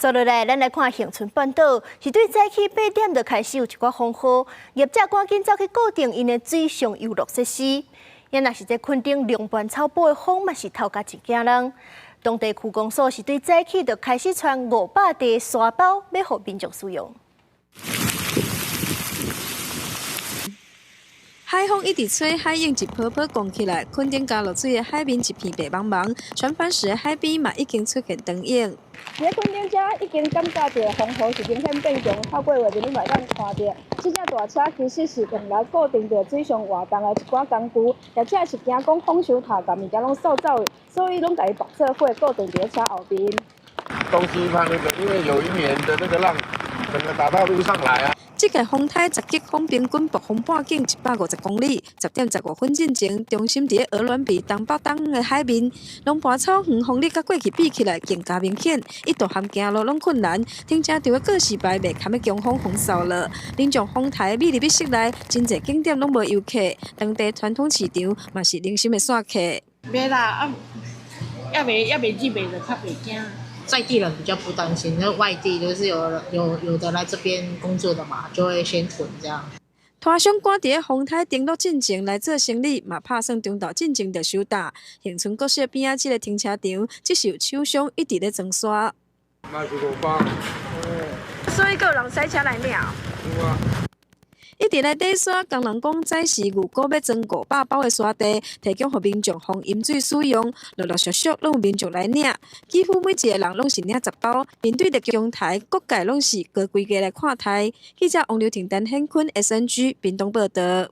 接落來，咱來看恆春半島，是對早起8點就開始有一寡風雨，業者趕緊走去固定𪜶的水上遊樂設施。也若是這墾丁龍盤草埔的風嘛是透甲真驚人。當地區公所是對早起就開始傳500袋沙包，欲予民眾使用。海風一直吹，海湧一波波拱起來，墾丁佮落水的海面一片白茫茫，船帆石的海邊嘛已經出現倒影。佇墾丁遮已經感覺著風雨是明顯變強，透過畫面你嘛會當看著，這隻大車其實是用來固定著水上活動的一寡工具，業者是驚講風傷大，共物件攏掃走，所以攏共伊縛做伙固定佇咧車後面。東西怕那個，因為有一年的那個浪，整個打到路上來啊。這個風颱十級風平均暴風半徑150公里，10點15分進前，中心佇鵝鑾鼻東北東的海面，龍盤草園風力佮過去比起來更加明顯，一度含行路攏困難，停車場的告示牌袂堪欲強風風掃落，民眾風颱覕入去室內，真濟景點攏無遊客，當地傳統市場嘛是零星的散客。袂啦，啊，猶未入袂就較袂驚。在地人比較不擔心，那外地就是有的來這邊工作的嘛，就會先囤這樣。拖商趕佇咧風颱登陸進前來做生理，嘛拍算中晝進前就收擔。恆春國小邊仔這个停車場，只是有廠商一直咧裝沙。嘛是五包。所以閣有人駛車來領。有啊。一直來底沙，工人講早時預估欲裝500包的沙袋，提供予民眾防飲水使用。陸陸續續攏有民眾來領，幾乎每一个人攏是領10包。面對著強颱，各界攏是高規格來看待。記者王劉婷、陳顯坤，SNG 屏東報導。